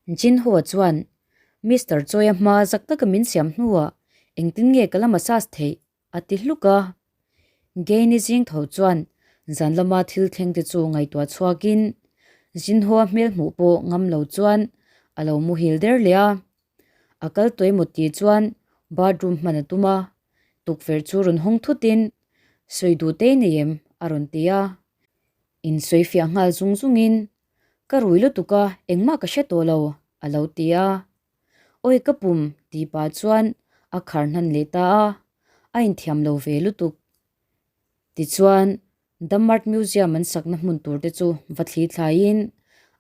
Jinho-a chuan, Mister Choi-a hma zak taka min siam hnuah engtin nge ka la massage theih? a ti hluk a. Gain-i zing tho chuan zan lama thil thleng te chu ngaihtuah chhuakin Jinho-a hmel hmuh pawh ngam lo chuan a lo muhil der leh a. A kal tawih maw tih chuan bathroom hman a tum a, tukverh chu rawn hawng thutin, Sawi duh tei nei em? a rawn ti a. Insawi fiah nghal zung zungin, Ka rui lutuk a, engmah ka hre tawh lo, a lo ti a. Awi ka pum tih pah chuan a khar hnan leh ta a, a inthiam lo ve lutuk. Tichuan, Damart Museum an sakna hmun tur te chu va thli thlaiin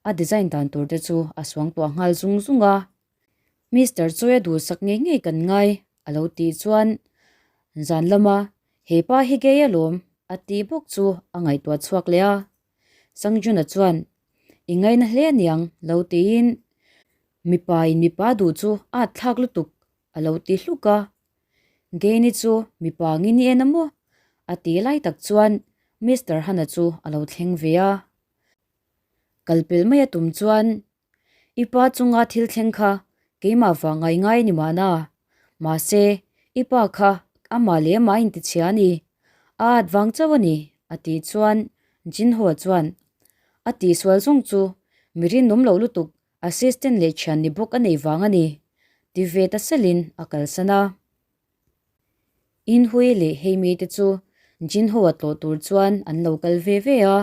a design dan tur te chu a suangtuah nghal zung zung a. Mister Chawia duhsak ngei ngei kan ngai, a lo tih chuan zan lama he pa hi gay alawm a tih bawk chu a ngaihtuah chhuak leh a. Sangjuna chuan, I ngaina hle aniang, lo tiin mipa in mipa duh chu a at thlak lutuk, a lo ti hluk a. Gaini chu mipa ngin i en a maw? a ti lai tak chuan Mister Hana chu a lo thleng ve a. Kalpel mai a tum chuan I pa chunga thil thleng kha keimah vang ngai ngai a ni mahna. Mahse, i pa kha amah leh amah a intichhia a ni. A at vang chauh a ni, a tih chuan Jinho chuan a tihsual zawng chu mi rinawm loh lutuk assistant leh thian ni bawk a nei vang a ni, ti ve ta selin a kalsan a. Inhui leh Heimi te chu Jinho a tlawh tur chuan an lo kal ve ve a.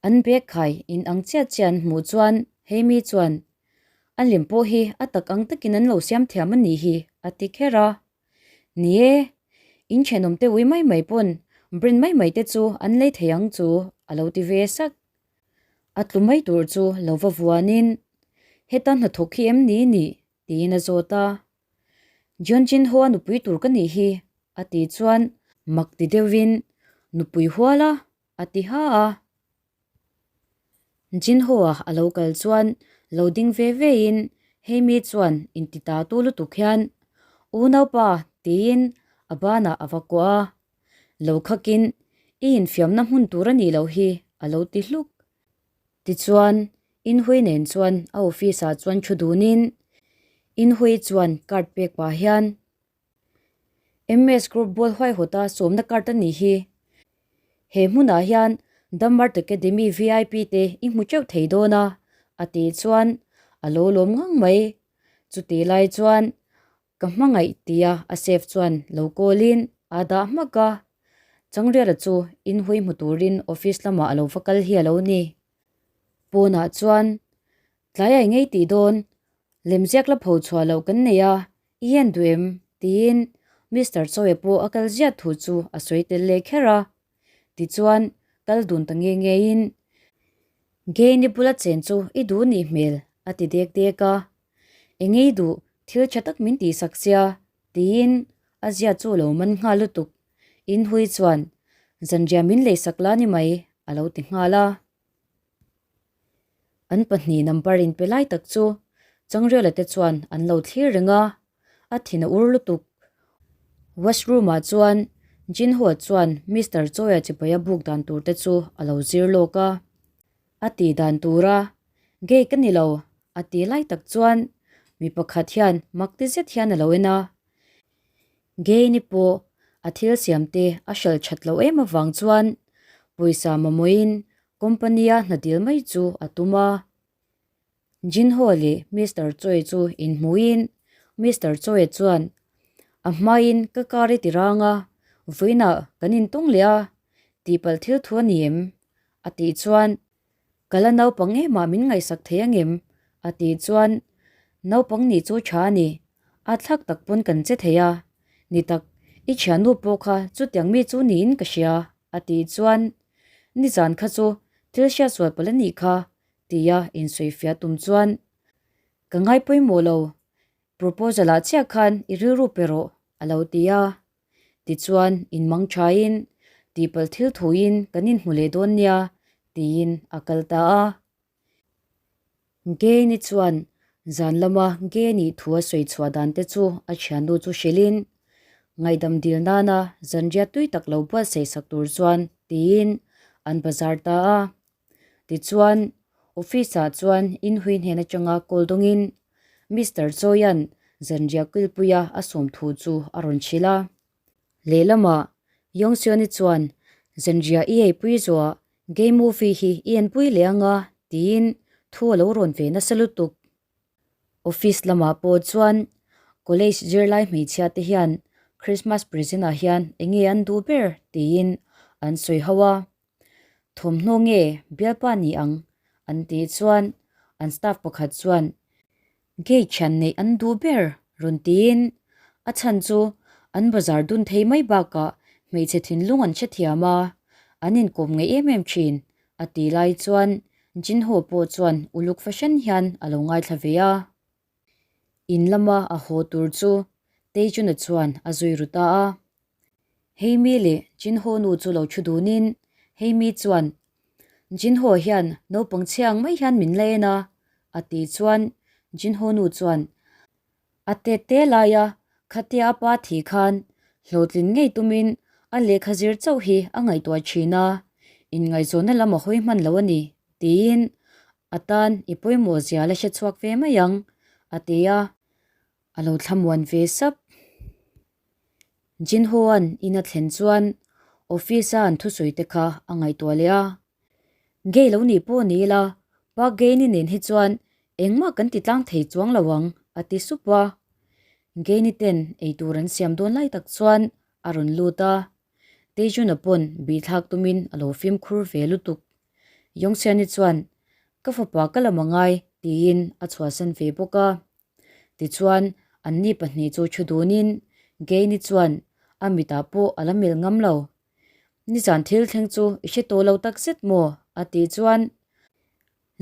An bag khai in ang chiah chiah an hmuh chuan Heimi chuan, A lem pawh hi a tak ang takin an lo siam thiam a nih hi, a ti kher a. Ni e, in thenawm te ui mai mai pawn brand mai mai te chu an lei thei ang chu, a lo ti ve sak. A tlu mai tur chu lo va vuanin, Heta hnathawk hi em ni nih? tiin a zawt a. Jeon Jin Ho a nupui tur ka nih hi, a tih chuan mak ti deuhin, Nupui hual a? A ti ha a. Jinho-a a lo kal chuan lo ding ve vein Heimi chuan inti ta tu lutuk hian, Unaupa tiin a banah a va kuah a. Lo khakin i infiamna hmun tur a nih loh hi a lo ti hluk. Tichuan, Inhui nen chuan a office-ah chuan thu dunin Inhui chuan card pek pah hian, MS Group bual huaihawta sawmna card a nih hi. He hmunah hian Damart Academy vip te i hmu teuh thei dawn a, a tih chuan a lo lawm ngang mai. Chutih lai chuan ka hmangaih tia a save chuan lo call in aa dah hmak a. Changriala chu inhui hmu turin office lamah a lo va kal hi a lo ni. Pawnah chuan tlai a engei tih dawn lemziak la pho chhuah loh kan nei a, i en duh em? tiin Mister Chawia pawh a kal ziat thu chu a sawi tel leh kher a. Tichuan, kal dun ta nge ngeiin, Gain-i bula chen chu i duh nih hmel, a ti dek dek a. Engei duh, thil tha tak min tihsak sia, tiin a zia chu a lo man nghal lutuk. Inhui chuan, Zanriah min leisak la ni mai, a lo ti nghal a. An pahnih number inpe lai tak chu Changrela te chuan an lo thlir reng a, a thin a ur lutuk. Washroom ah chuan Jinho chuan Mister Chawia chibai a buk dan tur te chu a lo zir lawk a. A tih dan tura gay ka ni lo a ti lai tak chuan mi pakhat hian mak ti zet hian a lo en a. Gain-i pawh a thil siamte a hralh that loh em avang chuan pawisa mamawhin company-a hna dil mai chu a tum a. Jinho leh Mister Choi chu inhmuhin Mister Choi chuan, A hmain ka car i ti rang a, vawiinah kan intawng leh a, tihpalh thil thu a ni em? a tih chuan Ka la naupang emah min ngaihsak thei angem? a tih chuan Naupang nih chu tha a ni, a thlak tak pawn kan che thei a, ni tak, i thiannu pawh kha chutiang mi chu niin ka hria, a tih chuan Nizan kha chu thil hriatsual palh a nih kha, tia insawifiah tum chuan Ka ngai pawimawh lo, proposal ah chiah khan i rilru pe rawh, a lo ti a. Tichuan, inmang thain, tihpalh thil thuin kan inhmu leh dawn nia, tiin a kal ta a. Geni chuan zan lama Geni thu a sawi chhuah dan te chu a thiannu chu hrilhin, ngaihdam dil nana zanriat tui tak lo buatsaih sak tur chuan tiin an bazar ta a. Tichuan, Office ah chuan inhui hnen atanga call dawngin Mister Chawia'n zanriah kilpuia a sawm thu chu a rawn hrilh a. Lehlamah Yongseon-i chuan zanriah i eipui zuah gay movie hi i enpui leh anga tiin thu a lo rawn ve nasa lutuk. Office lamah pawh chuan college zirlai hmeichhia te hian Christmas present ah hian eng nge an duh ber tiin an sawi ho a, thawmhnaw nge bialpa ni ang an tih chuan an staff pakhat chuan gay thian neih an duh ber rawn tiin a chhan chu an bazar dun thei mai bakah hmeichhe thinlung an hrethiam a, an inkawm ngei em em thin A ti lai chuan Jinho pawh chuan uluk fahran hian a lo ngaithla ve a. In lama a haw tur chu Taejuna chuan a zui ru ta a. Heimi leh Jinho nu chu lo thu dunin Heimi chuan, Jinho hian naupang chhia ang mai hian min la en a, a ti chuan Jinho nu chuan, A tet te laia khatia a pa thi khan hlawhtlin ngei tumin a lehkha zir chauh hi a ngaihtuah thin a, inngaihzawnna lam a hawi hman lo a ni, tiin a tan i pawimawh zia la hre chhuak ve mai ang, a ti a, a lo thlamuan ve sap. Jinho-a'n in a thlen chuan office-a an thusawi te kha a ngaihtuah leh a. Gay lo nih pawh ni ila, pa gay ni nen hi chuan engmah kan ti tlang thei chuang lo ang, a ti sup a. Gay ni ten eitur an siam dawn lai tak chuan a rawn lut a. Taejun-a pawn bihthlak tumin a lo fimkhur ve lutuk. Yongxian-i chuan, Ka fapa ka lam angai, tiin a chhuahsan ve bawk a. Tichuan, anni pahnih chu thu dunin Gay-ni chuan a mitah pawh a la melh ngam lo. Nizan thil thleng chu i hre tawh lo tak zet maw? a tih chuan,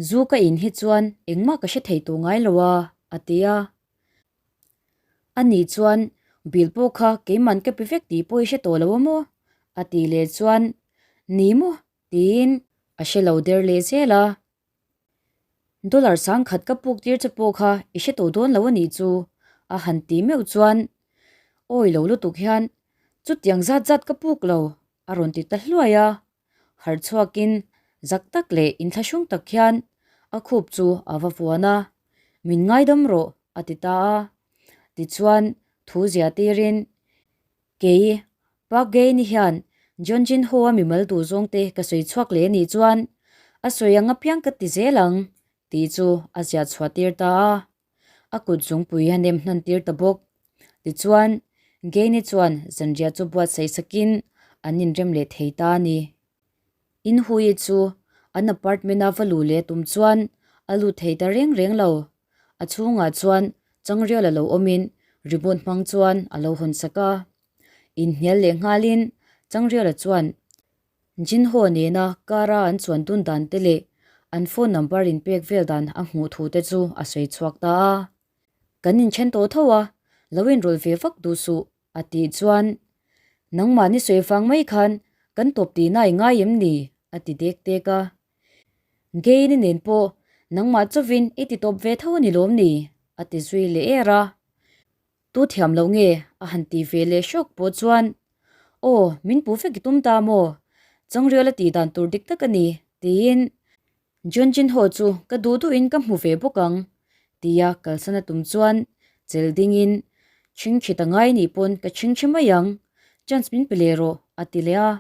Zu ka in hi chuan engmah ka hre thei tawh ngai lo a, a ti a. A nih chuan, Bill pawh kha keiman ka pe vek tih pawh i hre tawh lo a maw? a tih leh chuan, Ni maw? tiin a hre lo der leh zel a. Dollar sangkhat ka puk tir che pawh kha i hre tawh dawn lo a nih chu, a han ti meuh chuan awi lo lutuk hian chutiang zat zat ka puk lo a rawn ti ta hluai a. Harh chhuakin zak tak leh inthlahrung tak hian a khup chu a va vuan a, Min ngaidam rawh a ti ta a. Tichuan thu zia tirin Kei, Park Gae-ni hian John Jin Ho-a mimal duh zawngte ka sawi chhuak leh a nih chuan a sawi ang apiang ka ti zel ang tih chu a ziah chhuah tir ta a. A kut zungpui a nem hnan tir ta bawk. Tichuan, Gae-ni chuan zanriah chu buatsaih sakin an inrem leh thei ta a ni. Inhui chu an apartment-a va luh leh tum chuan a lut thei ta reng reng lo. A chhungah chuan changrial a lo awmin remote hmang chuan a lo hawn sak a. Inhnial leh nghalin changriala chuan Jinho nena car-a an chuan dun dan te leh an phone number inpek vel dan a hmuh thu te chu a sawi chhuak ta a. Kan inthen tawh tho a, lo inrawlh ve vak duh suh A tih chuan, Nangmahni sawi vang mai khan kan tawp tihna i ngai em ni? a ti dek dek a. Gain-i nen pawh nangmah chawvin i ti tawp ve tho a ni lawm ni? a ti zui leh er a. Tu thiam loh nge? a han ti ve leh hrawk pawh chuan, Aw, min pu vek i tum ta maw? Changrial a tih dan tur dik tak a ni, tiin John Jin Ho chu ka duh duhin ka hmu ve bawk ang, tia kalsan a tum chuan chel dingin chhingchhi ta ngai nih pawn ka chhingchhi mai ang, chance min pe leh rawh, a ti leh a.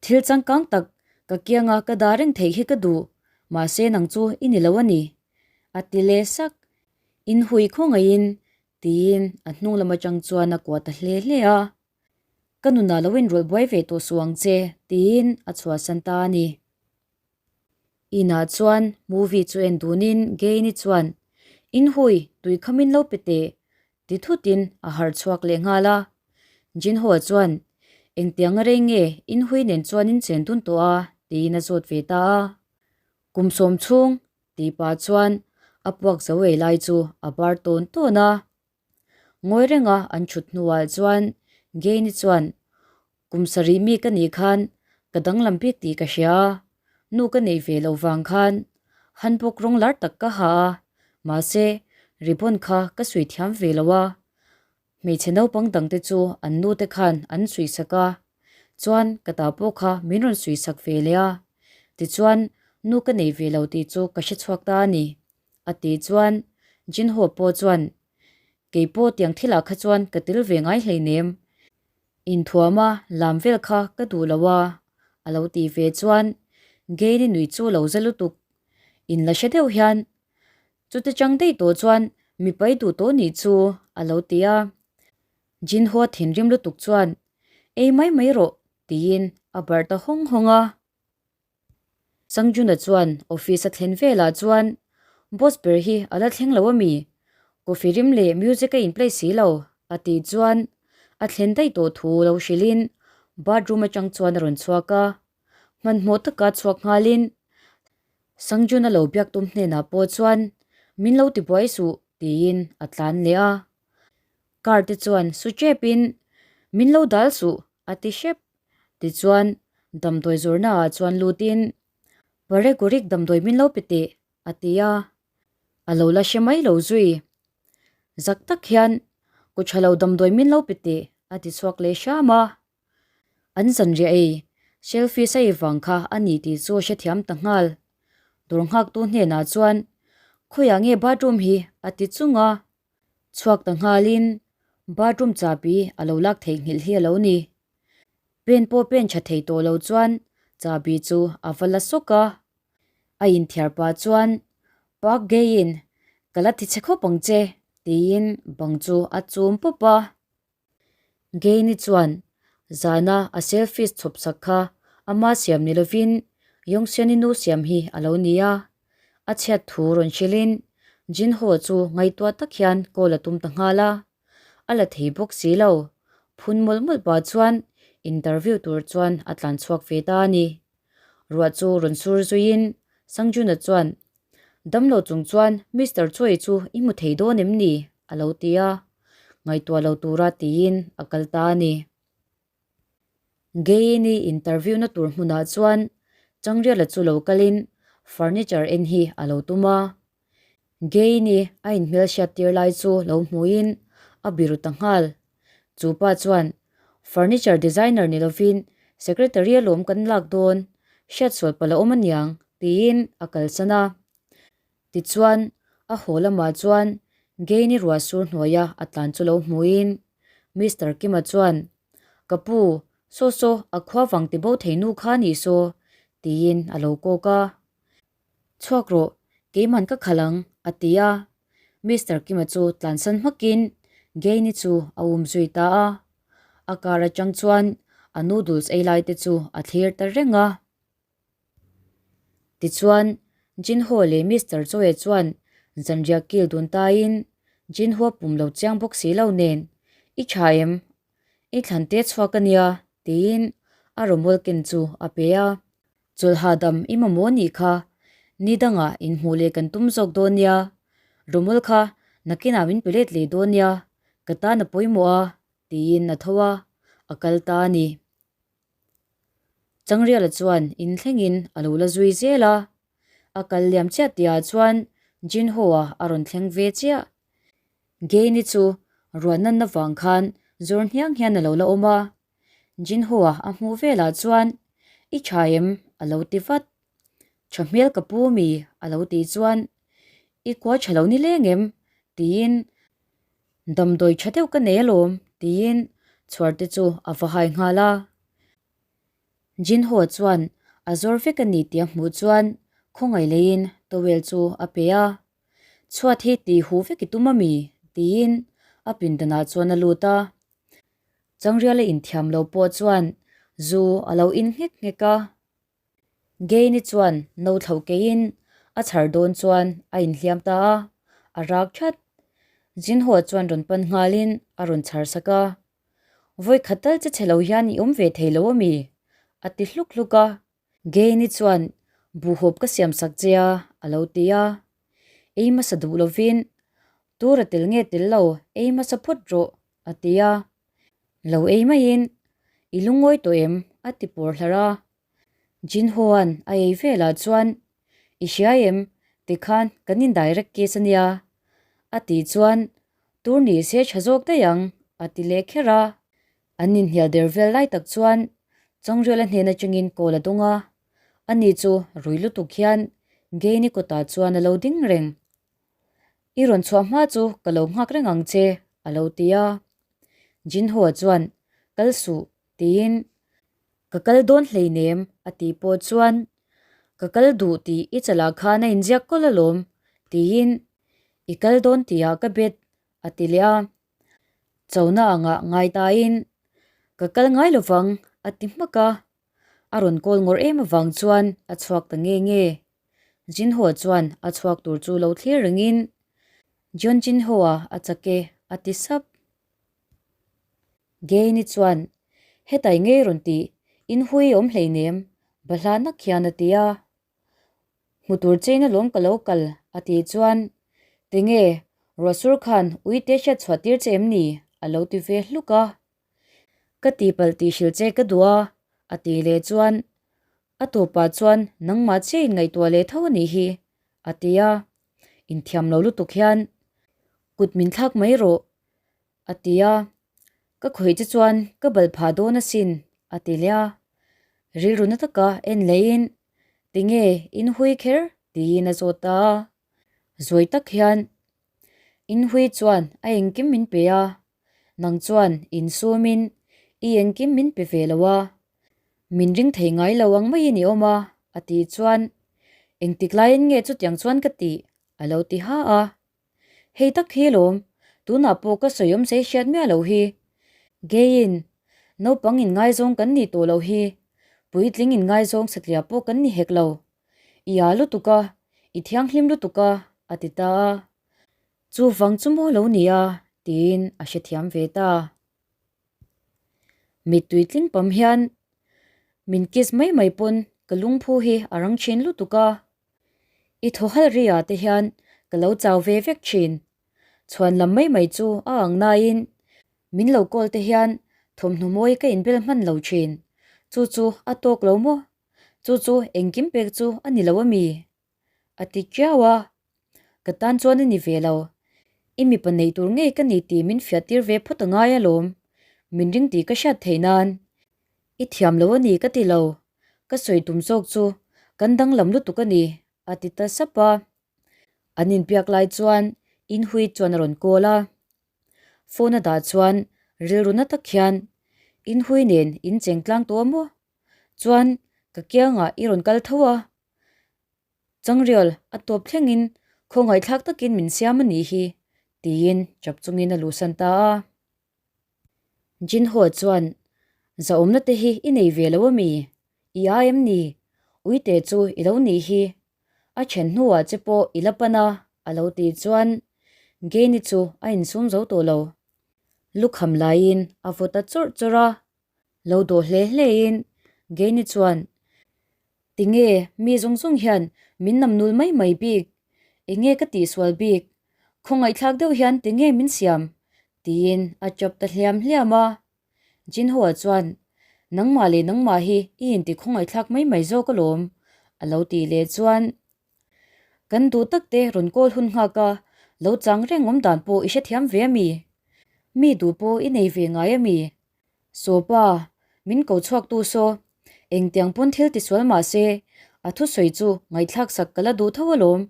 Thil changkang tak ka kianga ka dah reng theih hi ka duh, mahse nang chu i ni lo a ni, a ti leh sak. Inhui khawngaihin, tiin a hnung lam atang chuan a kuah ta hle hle a. Ka nunah lo inrawlh buai ve tawh suh ang che, tiin a chhuahsan ta a ni. Inah chuan movie chu en dunin Gain-i chuan, Inhui, tui kha min lo pe teh, ti thutin a harh chhuak leh nghal a. Jinho-a chuan, Engtiang a rei nge Inhui nen chuan in chen dun tawh a? tiin a zawt ve ta a. Kum sawm chhung, tih pah chuan a puak zo ei lai chu a bar tawn tawn a. Ngawi renga an thut hnuah chuan Gain-i chuan, Kum sarih mi ka nih khan ka danglam bik tih ka hria a, nu ka neih ve loh vang khan hanbok rawng lar tak ka ha a, mahse ribbon kha ka suih thiam ve lo a. Hmeichhe naupang dangte chu an nu te khan an suih sak a, chuan ka ta pawh kha min rawn suih sak ve leh a. Tichuan. Nu ka nei ve lo tih chu ka hre chhuak ta a ni, a tih chuan Jinho pawh chuan, Kei pawh tiang thilah kha chuan ka tel ve ngai hleinem, inthuama lam vel kha ka duh lo a, a lo tih ve chuan Gain-i nui chu lo za lutuk. Inla hre deuh hian chute chang daih tawh chuan mipai duh tawh nih chu a lo ti a. Jinho thinrim lutuk chuan, Ei mai mai rawh, tiin a barh ta hawng hawng a. Sangjuna chuan office a thlen velah chuan boss ber hi a la thleng lo a mi? Coffee rim leh music a in play si lo a tih chuan a thlen daih tawh thu lo hrilhin bathroom atang chuan a rawn chhuak a. Hmanhmawh taka chhuak nghalin Sangjuna lo biak tum hnenah pawh chuan min lo ti buai suh tiin a tlan leh a. Car te chuan su tepin min lo dal suh a ti hrep. Tichuan, damdawi zawrhnaah chuan lutin, Paregurik damdawi min lo pe teh, a ti a. A lo la hre mai lo zui. Zak tak hian, Ku tha lo damdawi min lo pe teh, a ti chhuak leh hram a. An zanriah ei, shellfish a ei vang kha a ni tih chu a hrethiam ta nghal. Dawr nghaktu hnenah chuan, Khawiah nge bathroom hi? a ti chung a. Chhuak ta nghalin bathroom chahbi a lo lak theihnghilh hi a lo ni. Pen pawh pen tha thei tawh lo chuan chahbi chu a va la sawk a. A inthiar pah chuan Park Gay-in ka la ti chhe khawp ang che tiin bang chu a chum pawp a. Gaini chuan zana a selfies chhawp sak kha ama siam ni lovin Yongxiani nu siam hi a lo ni a. A chhiat thu rawn hrilhin Jinho chu ngaihtuah tak hian call a tum ta nghal a. A la thei bawk si lo. Phun mawlh mawlh pah chuan interview tur chuan a tlan chhuak ve ta a ni. Ruah chu rawn sur zuiin Sangjuna chuan, Damlo chung chuan Mister Choi chu i hmu thei dawn em ni? a lo ti a, ngaihtuah lo tura tiin a kal ta a ni. Gain-i interview na tur hmunah chuan Changriala chu lo kalin furniture en hi a lo tum a. Gain-i a inhmelhriat tir lai chu lo hmuin a biru ta nghal. Chu pa chuan, Furniture designer ni lovin secretary alawm kan lak dawn, hriatsual palh a awm aniang, tiin a kalsan a. Tichuan, a haw lamah chuan Gain-i ruah sur hnuaia a tlan chu lo hmuin Mister Kima chuan, Ka pu, saw saw a khua vang ti bo thei nu kha nih saw, tiin a lo kawk a. Chhuak rawh, keiman ka khalh ang, a ti a. Mister Kima chu tlansan hmakin Gain-i chu a um zui ta a. A car atang chuan a noodles ei lai te chu a thlir ta reng a. Tichuan, Jinho leh Mister Choe chuan zanriah kil dun taiin Jinho a pum lo chiang bawk si lo nen, I tha em? I thlan te chhuak a nia, tiin a rawmawl ken chu a pe a. Chawlh hahdam i mamawh nih kha, ni dangah inhmuh leh kan tum zawk dawn nia, rawmawl kha nakinah min pe let leh dawn nia, ka tan a pawimawh a, tiin a tho a, a kal ta a ni. Changriala chuan in thlengin a lo la zui zel a, a kal liam chiah tihah chuan Jinho-a a rawn thleng ve chiah. Gain-i chu ruahna vang khan zawr hniang hian a lo la awm a, Jinho-a a hmuh velah chuan I tha em? a lo ti vat. Tha hmel ka pu mi? a lo tih chuan I kual tha lo ni leng em? tiin Damdawi tha deuh ka nei alawm tiin chhuar te chu a va hai nghal a. Jinho chuan a zawr vek a ni tih a hmuh chuan khawngaih leiin towel chu a pe a. Chhuat hi tih huh vek i tum a mi? tiin a pindanah chuan a lut a. Changriala inthiam lo pawh chuan zu a lo in nghek nghek a. Gain-i chuan no thlo keiin a chhar dawn chuan a inhliam ta a, a rak that. Jinho chuan rawn pan nghalin a rawn chhar sak a. Vawi khat tal che chhe lo hian i awm ve thei lo ami? a ti hluk hluk a. Gain-i chuan buhhawp ka siam sak che a, a lo ti a. Ei hmasa duh lovin, Tur a tel nge tel lo, ei hmasa phawt rawh, a ti a. Lo ei maiin, I lungawi tawh em? a ti pawr hlarh a. Jinho-a'n a ei velah chuan, I hria em? Tikhan kan in direct case a nia. A tih chuan, Tur ni se tha zawk daih ang, a ti leh kher a. An inhnial der vel lai tak chuan Changriala hnen atangin call a dawng a. Ani chu rui lutuk hian Gain-i kawtah chuan a lo ding reng. I rawn chhuah hma chu ka lo nghak reng ang che, a lo ti a. Jinho-a chuan, Kal suh, tiin, Ka kal dawn hleinem, a tih pawh chuan, Ka kal duh tih i chalah khan a inziak kawlh alawm, tiin, I kal dawn tihah ka bet, a ti leh a. Chona angah ngai tain, Ka kal ngai lovang, a ti hmak a. A rawn kawl ngawrh em avang chuan a chhuak ta nge nge. Jinho chuan a chhuak tur chu lo thlir rengin, Jeon Jinho-a a chak e, a ti sap. Gain-i chuan, Hetai ngei rawn tih, in hui awm hleinem, Bahla nak hian a ti a. Hmu tur chein alawm ka lo kal, a tih chuan, Tinge, ruahsur khan uite hriat chhuah tir che em ni? a lo ti ve hluk a. Ka tihpalh tih hrilh che ka duh a, a tih leh chuan, A tawpah chuan nangmah chiah in ngaihtuah leh tho a nih hi, a ti a. Inthiam lo lutuk hian, Kut min thlak mai rawh, a ti a. Ka khawih che chuan ka bal phah dawn asin, a ti leh a. Rilru na taka en lehin, Tinge in hui kher? tiin a zawt ta a. Zawi tak hian, In hui chuan a engkim min pe a, nang chuan insumin i engkim min pe ve lo a, min ring thei ngai lo ang maiin i awm a, a tih chuan, Engtik laiin nge chutiang chuan ka tih? a lo ti ha a. Hei tak hi lawm, tunah pawh ka sawi awm sei hriat miah lo hi. Geiin, naupang inngaizawng kan nih tawh loh hi, puitling inngaizawng satliah pawh kan ni hek lo. I â lutuk a, i thianghlim lutuk a, a ti ta a. Chuvang chu maw lo nia, tiin a hrethiam ve ta. Mittui tling pam hian min kiss mai mai pawn ka lungphu hi a rang thin lutuk a. I thaw halh ri ah te hian ka lo chau ve vek thin. Chhuan lam mai mai chu a ang nain min lo call te hian thawmhnaw mawi ka inbel hman lo thin. Chu chu a tawk lo maw? Chu chu engkim pek chu a ni lo a mi? A ti chiau a, Ka tan chuan a ni ve lo. I mipa neih tur ngei ka ni tih min fiah tir ve phawt a ngai alawm. Min ring tih ka hriat theih nan. I thiam lo a ni ka ti lo. Ka sawi tum zawk chu kan danglam lutuk a ni, a ti ta sap a. An inbiak lai chuan Inhui chuan a rawn call a. Phone a dah chuan rilru na tak hian, Inhui nen in cheng tlang tawh a maw? Chuan ka kiangah i rawn kal tho a. Changrial a tawp thlengin khawngaihthlak takin min siam a nih hi, tiin chap chungin a luhsan ta a. Jinho chuan, Zahawmna te hi i nei ve lo a mi? I ai em ni? Uite chu i lo nih hi. A then hnuah che pawh i la pan a, a lo tih chuan Gain-i chu a insum zo tawh lo. Lukham laiin a vaw ta chawrh chawrh a. Lo dawh hle hlein Gain-i chuan, Tinge mi zawng zawng hian min nam nul mai mai bik? Enge ka tihsual bik? Khawngaihthlak deuh hian tinge min siam? tiin a chawp ta hliam hliam a. Jinho-a chuan, Nangmah leh nangmah hi i inti khawngaihthlak mai mai zawk alawm, a lo tih leh chuan, Kan duh tak te rawn call hun nghak a, lo chang reng awm dan pawh i hrethiam ve a mi? Mi duh pawh i nei ve ngai a mi? Sawpa, min ko chhuak tu saw. Engtiang pawn thil tisual mah se, a thusawi chu ngaihthlak sak ka la duh tho alawm.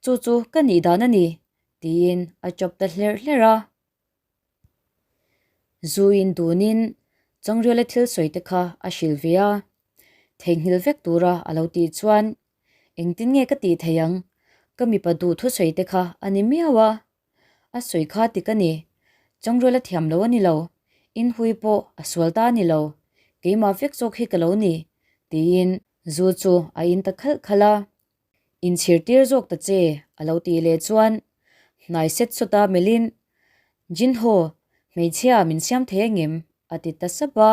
Chu chu ka nih dan a ni, tiin a chawp ta hlerh hlerh a. Zuin dunin Changriala thil sawi te kha a hrilh ve a. Theihnghilh vek tura a lo tih chuan, Engtin nge ka tih thei ang? Ka mipa duh thusawi te kha a ni miau a. A sawi kha tik a ni. Changrual a thiam lo a ni lo. Inhui pawh a sual ta a ni lo. Keimah vek zawk hi ka lo ni, tiin zu chu a in ta khalh khalh a. Inchhir tir zawk ta che, a lo tih leh chuan hnai set sawta melhin, Jinho, hmeichhia min siam thei angem? a ti ta sap a.